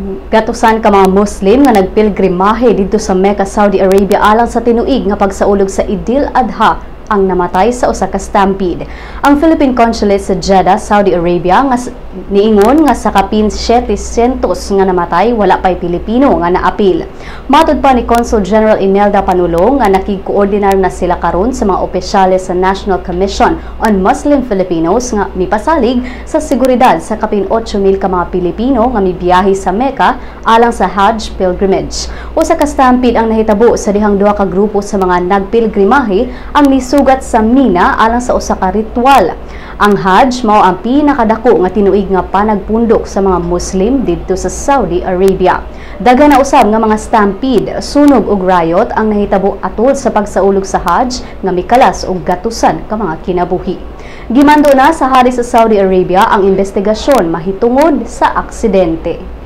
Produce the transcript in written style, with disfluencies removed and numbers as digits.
Gatusan ka mga Muslim nga nagpilgrimahe didto sa Mecca, Saudi Arabia alang sa tinuig nga pagsaulog sa Idil Adha ang namatay sa usa ka stampede. Ang Philippine Consulate sa Jeddah, Saudi Arabia nga niingon nga sa kapin 700 nga namatay, wala pay Pilipino nga naapil. Matod pa ni Consul General Imelda Panulong nga nakigkoordinar na sila karon sa mga opisyales sa National Commission on Muslim Filipinos nga mipasalig sa seguridad sa kapin 8,000 ka mga Pilipino nga mibiyahe sa Mecca alang sa Hajj pilgrimage. Usa ka stampede ang nahitabo sa dihang duha ka grupo sa mga nagpilgrimahe ang nisugat sa Mina alang sa usa ka ritual. Ang Hajj mao ang pinakadako nga tinuig nga panagpundok sa mga Muslim didto sa Saudi Arabia. Daghan na usab nga mga stampede, sunog ug riot ang nahitabo atol sa pagsaulog sa Hajj nga mikalas og gatusan ka mga kinabuhi. Gimando na sa hari sa Saudi Arabia ang investigasyon mahitungod sa aksidente.